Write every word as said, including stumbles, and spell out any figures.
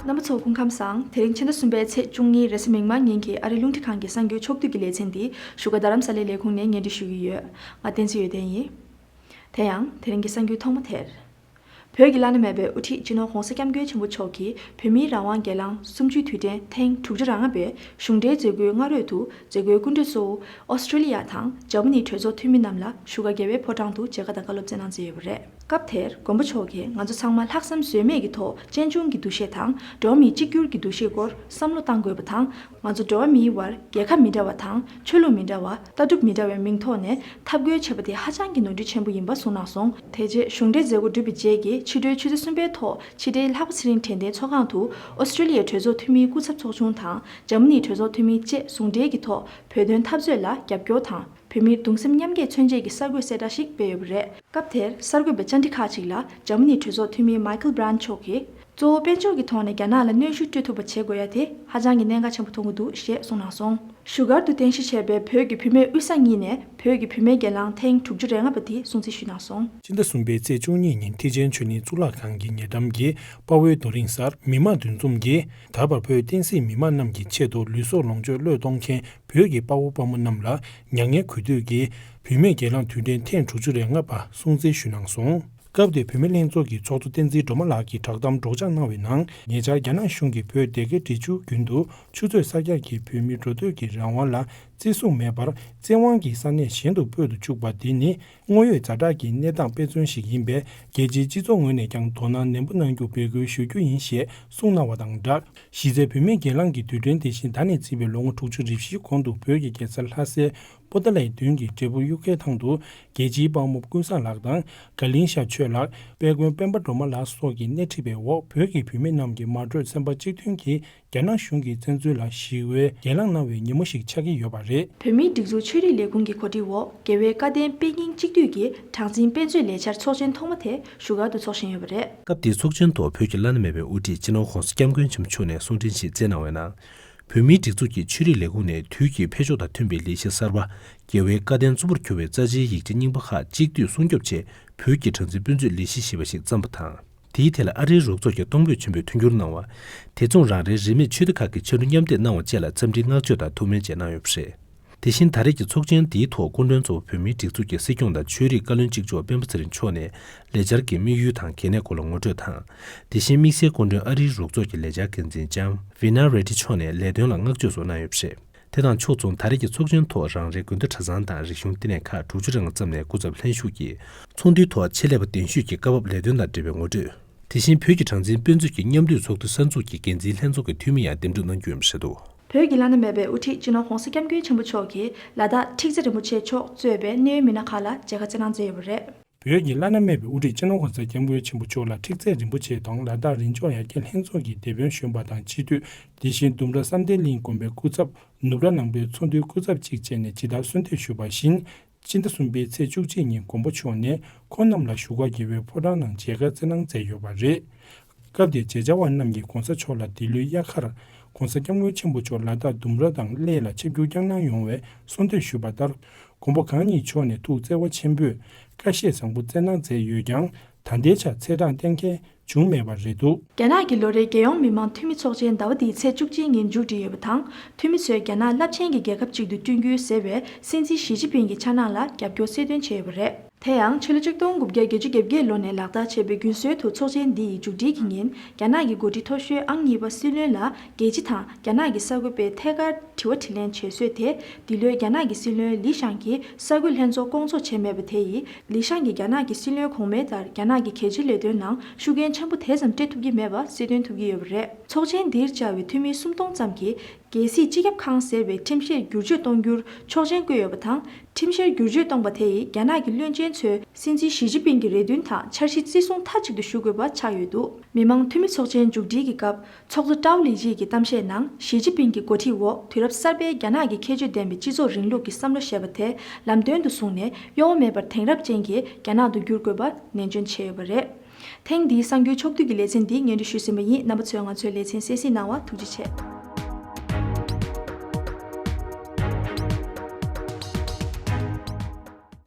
རྣམ་པ་ཚོ་སྐུ་ཁམས་བཟང་། དེ་རིང་ཕྱི་ཟླ་གསུམ་པའི་ཚེས་བཅུ་གཉིས་རེས་གཟའ་མིག་དམར་ཉིན་གྱི་ཨ་རིའི་རླུང་འཕྲིན་ཁང་གི་གསར་འགྱུར་ཕྱོགས་བསྡུས་ཀྱི་ལེ་ཚན་འདི་བཞུགས་སྒར་རྡ་རམ་ས་ལའི་ལས་ཁུངས་ནས་སྙན་སྒྲོན་ཞུ་གི་ཡོད། ང་བསྟན་འཛིན་ཡོན་ཏན་ཡིན། དེ་ཡང་དེ་རིང་གི་གསར་འགྱུར་ཐོག་མ་དེར། བོད་ཀྱི་བླ་ན་མེད་པའི་དབུ་ཁྲིད་སྤྱི་ནོར་༧གོང་ས་༧སྐྱབས་མགོན་ཆེན་པོ་མཆོག་གིས་བོད་མིའི་རང་དབང་སྒེར་ལངས་གསུམ་བཅུའི་དུས་དྲན་ཐེངས་དྲུག་ཅུ་རེ་ལྔ་པའི་གཞུང་འབྲེལ་མཛད་སྒོའི་སྔ་རོལ་དུ་མཛད་སྒོའི་སྐུ་མགྲོན་གཙོ་བོ་ཨོ་སི་ཀྲི་ལི་ཡ་དང་འཇར་མ་ནིའི་གྲོས་ཚོགས་འཐུས་མི་རྣམས་ལ་བཞུགས་སྒར་རྒྱལ་བའི་ཕོ་བྲང་དུ་མཇལ་ཁ་དང་བཀའ་སློབ་སྩལ་གནང་མཛད་ཡོད་པ་རེད། སྐབས་དེར་མགོན་པོ་མཆོག་གིས་ང་ཚོ་ཚང་མ་ལྷག་བསམ་ཟོལ་མེད་ཀྱི་ཐོག་གཅེན་གཅུང་གི་འདུ་ཤེས་དང་འགྲོ་བ་མིའི་གཅིག་གྱུར་གྱི་འདུ་ཤེས་སྐོར་བསམ་བློ་གཏང་དགོས་པ་དང་། ང་ཚོ་འགྲོ་བ་མིའི་བར་རྒྱལ་ཁབ་མི་འདྲ་བ་དང་ཆོས་ལུགས་མི་འདྲ་བ། ལྟ་གྲུབ་མི་འདྲ་བའི་མིང་ཐོག་ནས་འཐབ་རྒོལ་བྱས་པ་དེ་ཧ་ཅང་གི་ནོར་འཁྲུལ་ཆེན་པོ་ཡིན་པ་གསུངས་གནང་སོང་། དེ་རྗེས་གཞུང་འབྲེལ་མཛད་སྒོ་གྲུབ་པའི་རྗེས་ཀྱི་ཕྱི་དྲོའི་ཆུ་ཚོད་གསུམ་པའི་ཐོག་ཕྱི་དྲིལ་ལྷག་པ་ཚེ་རིང་དྲན་རྟེན་ཚོགས་ཁང་དུ་ཨོ་སི་ཀྲི་ལི་ཡའི་གྲོས་ཚོགས་འཐུས་མིའི་སྐུ་ཚབ་ཚོགས་ཆུང་དང་འཇར་མ་ནིའི་གྲོས་ཚོགས་འཐུས་མི་བཅས་ཟུང་འབྲེལ་གྱི་ཐོག་བོད་དོན་འཐབ་རྩོད་ལ་རྒྱབ་སྐྱོར་དང་། བོད་མིར་གདུང་སེམས་མཉམ་སྐྱེད་མཚོན་ཆེད་ཀྱི་གསར་འགོད་གསལ་བསྒྲགས་ཤིག་སྤེལ་ཡོད་པ་རེད། སྐབས་དེར་གསར་འགོད་པའི་བཅར་འདྲི་ཁག་ཅིག་ལ་འཇར་མ་ནིའི་གྲོས་ཚོགས་འཐུས་མི་མའི་ཁལ་བྷི་རན་མཆོག་གིས། གཙོ་བོ་དཔལ་འབྱོར་གྱི་ཐོག་ནས་རྒྱ་ནག་ལ་གནོན་ཤུགས་སྤྲོད་ཐུབ་པ་བྱེད་དགོས་ཡ་དེ་ཧ་ཅང་གི་གནད་འགག་ཆེན་པོ་མཐོང་གི་འདུག་ཞེས་གསུངས་གནང་སོང་། བཞུགས་སྒར་དུ་རྟེན་གཞི་བྱས་པའི་བོད་ཀྱི་བུད་མེད་དབུས་ས་གཉིས་ནས་བོད་ཀྱི་བུད་མེད་གྱེན་ལངས་ཐེངས་དྲུག་ཅུ་རེ་ལྔ་པ་དེ་སྲུང་བརྩི་ཞུས་གནང་སོང་། སྤྱི་ཟླ་གསུམ་པའི་ཚེས་བཅུ་གཉིས་ཉིན་ཐེག་ཆེན་ཆོས་གླིང་གཙུག་ལག་ཁང་གི་ཉེ་འགྲམ་གྱི་དཔའ་བོའི་རྡོ་རིང་སར་མི་མང་འདུ་འཛོམས་ཀྱིས་ད་བར་བོད་བསྟན་སྲིད་མི་མང་རྣམས་ཀྱི་ཆེད་དུ་ལུས་སྲོག་ལོངས་སྤྱོད་བློས་གཏོང་མཁན་བོད་ཀྱི་དཔའ་བོ་དཔའ་མོ་རྣམས་ལ་མྱ་ངན་གུས་འདུད་ཀྱིས་བུད་མེད་གྱེན་ལངས་དུས་དྲན་ཐེངས་དྲུག་ཅུ་རེ་ལྔ་པ་སྲུང་བརྩི་ཞུས་གནང་སོང་། སྐབས་དེར་བུད་མེད་ལྷན་ཚོགས་ཀྱི་ཚོགས་གཙོ་བསྟན་འཛིན་སྒྲོལ་མ་ལགས་ཀྱིས་བསྒྲགས་གཏམ་སྒྲོག་སྦྱང་གནང་བའི་ནང་། ཉེ་ཆར་རྒྱ་ནག་གཞུང་གིས་བོད་སྡེ་དགེ་འབྲི་ཆུ་རྒྱུན་དུ་ཆུ་ཚོད་གསར་རྒྱག་གིས་བོད་མིའི་འགྲོ་སྡོད་ཀྱི་རང་དབང་ལ་བརྩི་སྲུང་མེད་པར་བཙན་དབང་གིས་ས་གནས་གཞན་དུ་སྤོས་ཏེ་བཅུག་པ་འདི་ནི་དངོས་ཡོད་ཛ་དྲག་གི་གནས་སྟངས་དཔེ་མཚོན་ཞིག་ཡིན་པས། རྒྱལ་སྤྱིའི་སྤྱི་ཚོགས་ངོས་ནས་ཀྱང་དོ་སྣང་ནན་པོ་གནང་རྒྱུ་འབོད་སྐུལ་ཞུ་རྒྱུ་ཡིན་ཞེས་གསུངས་གནང་བ་དང་སྦྲགས། གཞི་རྩའི་བུད་མེད་གྱེན་ལངས་ཀྱི་དུས་དྲན་དེ་བཞིན་ད་ནས་བརྩིས་པའི་ལོ་ངོ་དྲུག་ཅུ་རེ་བཞིའི་གོང་དུ་བོད་ཀྱི་རྒྱལ་ས་ལྷ་སའི་པོ་ཏཱ་ལའི་མདུན་གྱི་འབྲས་སྤུངས་གཡུ་ཁའི་ཐང་དུ་རྒྱལ་སྤྱིའི་དཔའ་མོ་ཀུན་བཟང་ལགས་དང་། དགའ་གླིང་ཤར་ཆོས་ལགས། དཔལ་མགོན་སྤེན་པ་སྒྲོལ་མ་ལགས་སོགས་ཀྱི་སྣེ་ཁྲིད་པའི་འོག་བོད་ཀྱི་བུད་མེད་རྣམས་ཀྱིས་མ་གྲོས་སེམས་པ་གཅིག་མཐུན་གྱིས་རྒྱ་ནག་གཞུང་གི་བཙན་འཛུལ་ལ་ཞི་བའི་གྱེན་ལངས་གནང་བའི་ཉིན་མོ་ཞིག་ཆགས་ཀྱི་ཡོད་པ་རེད། བོད་མིའི་སྒྲིག་འཛུགས་ཆོས་རིག་ལས་ཁུངས་ཀྱི་གོ་སྒྲིག་འོག་རྒྱལ་བའི་བཀའ་བསྟན་དཔེ་རྙིང་གཅིག་བསྡུས་ཀྱི་གྲངས་འཛིན་དཔེ་མཛོད་ལས་འཆར་ཚོགས་ཆེན་ཐོག་མ་དེ་བཞུགས་སྒར་དུ་འཚོགས་བཞིན་ཡོད་པ་རེད། སྐབས་དེའི་ཚོགས་ཆེན་ཐོག་བོད་ཀྱི་བླ་ན་མེད་པའི་དབུ་ཁྲིད་སྤྱི་ནོར་༧གོང་ས་༧སྐྱབས་མགོན་ཆེན་པོ་མཆོག་ནས་གསུང་འཕྲིན་ཞིག་སྩལ་གནང་བའི་ནང་། བོད་མིའི་སྒྲིག་འཛུགས་ཀྱི་ཆོས་རིག་ལས་ཁུངས་ནས་དུས་ཀྱི་འཕེལ་ཕྱོགས་དང་མཐུན་པའི་ལས་གཞི་གསར་པ། རྒྱལ་བའི་བཀའ་བསྟན་གཙོ་བོར་གྱུར་པའི་རྩ་ཆེའི་ཡིག་ཆ་རྙིང་པ་ཁག་གཅིག་བསྡུས་སྲུང་སྐྱོབ་ཆེད་བོད་ཀྱི་གྲངས་འཛིན་དཔེ་མཛོད་ལས་གཞི་ཞེས་པ་ཞིག་བརྩམས་པ་དང་། དེའི་ཐད་ལ་ཨ་རིའི་རོགས་ཚོགས་ཀྱིས་གཏོང་ཕོད་ཆེན་པོས་མཐུན་འགྱུར་གནང་བ། དེ་མཚུངས་རང་རེའི་རིས་མེད་ཆོས་སྡེ་ཁག་གི་ཕྱག་ལུ་མཉམ་འདེགས་གནང་བ་བཅས་ལ་འཚམས་འདྲིའི་བསྔགས་བརྗོད་དང་ཐུགས་སྨོན་བཅས་གནང་ཡོད་པ་རེད། དེ་བཞིན་ད་རེས་ཀྱི་ཚོགས་ཆེན་འདིའི་ཐོག་སྐུ་མགྲོན་གཙོ་བོ་བོད་མིའི་སྒྲིག་འཛུགས་ཀྱི་སྲིད་སྐྱོང་དང་ཆོས་རིག་བཀའ་བློན་གཅིག་ལྕོགས་སྤེན་པ་ཚེ་རིང་མཆོག་ནས་ལས་འཆར་གྱི་དམིགས་ཡུལ་དང་གལ་གནད་སྐོར་ལ་ངོ་སྤྲོད་དང་། དེ་བཞིན་དམིགས་བསལ་སྐུ་མགྲོན་ཨ་རིའི་རོགས་ཚོགས་ཀྱི་ལས་འཆར་འགན་འཛིན་ལྕམ་Vina Reddy་མཆོག་ནས་ལས་དོན་ལ་བསྔགས་བརྗོད་སོགས་གནང་ཡོད་པ་རེད། དེ་དང་ཕྱོགས་མཚུངས་ད་རེས་ཀྱི་ཚོགས་ཆེན་ཐོག་རང་རེའི་དགོན་སྡེ་གྲྭ་ཚང་དང་རིག་གཞུང་བསྟི་གནས་ཁག་དྲུག་ཅུ་རེ་ལྔ་ཙམ་ནས་སྐུ་ཚབ་ལྷན་ཞུགས་ཀྱིས་ཚོགས་འདུའི་ཐོག་ཆེད་ལས་པ་གདན་ཞུས་ཀྱིས་སྐབས་བབ་ལས་དོན་དང་འབྲེལ་བའི་ངོ་སྤྲོད། དེ་བཞིན་བོད་ཀྱི་གྲངས་འཛིན་དཔེ་མཛོད་ཀྱི་མཉམ་འདུས་ཚོགས་འདུ་གསར་འཛུགས་ཀྱི་འགན་འཛིན་ལྷན་ཚོགས་ཀྱི་འཐུས་མི་ཡང་འདེམས་སྒྲུག་གནང་རྒྱུ་ཡིན་པ་རེད་འདུག། བོད་ཀྱི་བླ་ན་མེད་པའི་དབུ་ཁྲིད་སྤྱི་ནོར་༧གོང་ས་༧སྐྱབས་མགོན་ཆེན་པོ་མཆོག་གིས་ལ་དྭགས་ཁྲིག་རྩེ་རིན་པོ་ཆེ་མཆོག་གཙོས་པའི་གནད་ཡོད་མི་སྣ་ཁག་ལ་མཇལ་ཁ་བསྩལ་གནང་མཛད་ཡོད་པ་རེད། བོད་ཀྱི་བླ་ན་མེད་པའི་དབུ་ཁྲིད་སྤྱི་ནོར་༧གོང་ས་༧སྐྱབས་མགོན་ཆེན་པོ་མཆོག་ལ་ཁྲིག་རྩེ་རིན་པོ་ཆེ་དང་ལ་དྭགས་རིམ་ལྗོངས་ཡར་རྒྱས་ལྷན་ཚོགས་ཀྱི་སྡེ་དཔོན་གཞོན་པ་དང་སྤྱི་འཐུས། དེ་བཞིན་ལྡུམ་ར་བསམ་གཏན་གླིང་དགོན་པའི་སྐུ་ཚབ། ནུབ་ར་ནང་པའི་ཚོགས་འདུའི་སྐུ་ཚབ་བཅས་བཅས་ནས་ཇི་ལྟར་གསོལ་འདེབས་ཞུས་པ་བཞིན། སྤྱི་ཟླ་གསུམ་པའི་ཚེས་བཅུ་གཅིག་ཉིན་མགོན་པོ་མཆོག་ནས་ཁོང་རྣམས་ལ་བཞུགས་སྒར་རྒྱལ་བའི་ཕོ་བྲང་ནང་མཇལ་ཁ་བསྩལ་གནང་མཛད་ཡོད་པ་རེད། སྐབས་དེར་མཇལ་བཅར་བ་རྣམས་ཀྱིས་༧གོང་ས་མཆོག་ལ་འདི་ལོའི་དབྱར་ཁར་༧གོང་ས་༧སྐྱབས་མགོན་ཆེན་པོ་མཆོག་ལ་དྭགས་ལྡུམ་ར་དང་གླེ་ལ་ཆིབས་བསྒྱུར་བསྐྱངས་གནང་ཡོང་བའི་གསོལ་འདེབས་ཞུས་པ་ལྟར། མགོན་པོ་གང་ཉིད་མཆོག་ནས་ཐུགས་བརྩེ་བ་ཆེན་པོས་བཀའ་བཞེས་བཟང་པོ་བསྩལ་གནང་མཛད་ཡོད་ཀྱང་། ད་ལྟའི་ཆར་ཚེས་གྲངས་གཏན་འཁེལ་བྱུང་མེད་པ་རེད་འདུག། རྒྱ་ནག་གི་ལོ་རེའི་རྒྱལ་ཡོངས་མི་དམངས་འཐུས་མི་ཚོགས་ཆེན་ཟླ་བ་འདིའི་ཚེས་བཅུ་གཅིག་ཉིན་མཇུག་སྒྲིལ་ཡོད་པ་དང་། འཐུས་མི་ཚོས་རྒྱ་ནག་རླབས་ཆེན་གྱི་རྒྱལ་ཁབ་ཅིག་ཏུ་བསྐྲུན་རྒྱུའི་ཟེར་བའི་སྲིད་འཛིན་ཞི་ཅིན་ཕིང་གི་འཆར་སྣང་ལ་རྒྱབ་སྐྱོར་གསལ་སྟོན་བྱས་ཡོད་པ་རེད། དེ་ཡང་ཕྱི་ལོ་ཆིག་སྟོང་དགུ་བརྒྱ་བརྒྱད་ཅུ་གྱ་བརྒྱད་ལོ་ནས་ལག་བསྟར་བྱས་པའི་རྒྱུན་སྲོལ་དུ་ཚོགས་ཆེན་འདི་ཡི་མཇུག་སྒྲིལ་གྱི་ཉིན་རྒྱ་ནག་གི་འགོ་ཁྲིད་མཐོ་ཤོས་ཨང་གཉིས་པ་སྲིད་བློན་ལ་རྒྱལ་སྤྱི་དང་རྒྱ་ནག་གི་གསར་འགོད་པས་ཐད་ཀར་དྲི་བ་དྲིས་ལན་བྱེད་སྲོལ་དེ། འདི་ལོའི་རྒྱ་ནག་གི་སྲིད་བློན་ལི་ཤང་གིས་གསར་འགོད་ལྷན་ཚོགས་བསྐོང་ཚོགས་བྱས་མེད་པ་དེ་ཡིས། ལི་ཤང་གིས་རྒྱ་ནག་གི་སྲིད་བློན་གོང་མའི་ལྟར་རྒྱ་ནག་གི་གལ་ཆེའི་ལས་དོན་ནང་ཤུགས་རྐྱེན་ཆེན་པོ་དེ་ཙམ་སྤྲད་ཐུབ་ཀྱི་མེད་པ་གསལ་སྟོན་ཐུབ་ཀྱི་ཡོད་པ་རེད། ཚོགས་ཆེན་འདིར་བཅར་བའི་འཐུས་མི་སུམ་སྟོང་ཙམ་གྱིས། རྒྱལ་སྲིད་སྤྱི་ཁྱབ་ཁང་ཟེར་བའི་ཁྲིམས་བཤེར་བསྒྱུར་བཅོས་གཏོང་རྒྱུར་ཆོག་མཆན་བཀོད་ཡོད་པ་དང་། ཁྲིམས་བཤེར་བསྒྱུར་བཅོས་གཏོང་པ་དེ་ཡིས་རྒྱ་ནག་གི་བློན་ཆེན་ཚོས་སྲིད་འཛིན་ཞི་ཅིན་ཕིང་གི་རེ་འདུན་དང་འཆར་གཞི་བརྩི་སྲུང་མཐའ་གཅིག་ཏུ་ཞུ་དགོས་པ་ཆགས་ཡོད་འདུག། མི་དམངས་འཐུས་མི་ཚོགས་ཆེན་མཇུག་སྒྲིལ་གྱི་སྐབས། ཚོགས་གཙོ་ཀྲའོ་ལི་ཅི་གི་གཏམ་བཤད་ནང་། ཞི་ཅིན་ཕིང་གི་འགོ་ཁྲིད་འོག་དུས་རབས་གསར་པའི་རྒྱ་ནག་གི་ཁྱད་ཆོས་ལྡན་པའི་སྤྱི་ཚོགས་རིང་ལུགས་ཀྱི་བསམ་བློ་ཞེས་པ་དེ་ལམ་སྟོན་དུ་བཟུང་ནས། གཡོ་བ་མེད་པར་དེང་རབས་ཅན་གྱི་རྒྱ་ནག་ཏུ་བསྒྱུར་དགོས་པ་ནན་སྐྱོན་བྱས་ཡོད་པ་རེད། ཐེངས་འདིའི་གསར་འགྱུར་ཕྱོགས་བསྡུས་ཀྱི་ལེ་ཚན་འདི་སྙན་སྒྲོན་ཞུས་ཟིན་པ་ཡིན། རྣམ་པ་ཚོས་ང་ཚོའི་ལེ་ཚན་གསན་གཟིགས་གནང་བར་ཐུགས་རྗེ་ཆེ།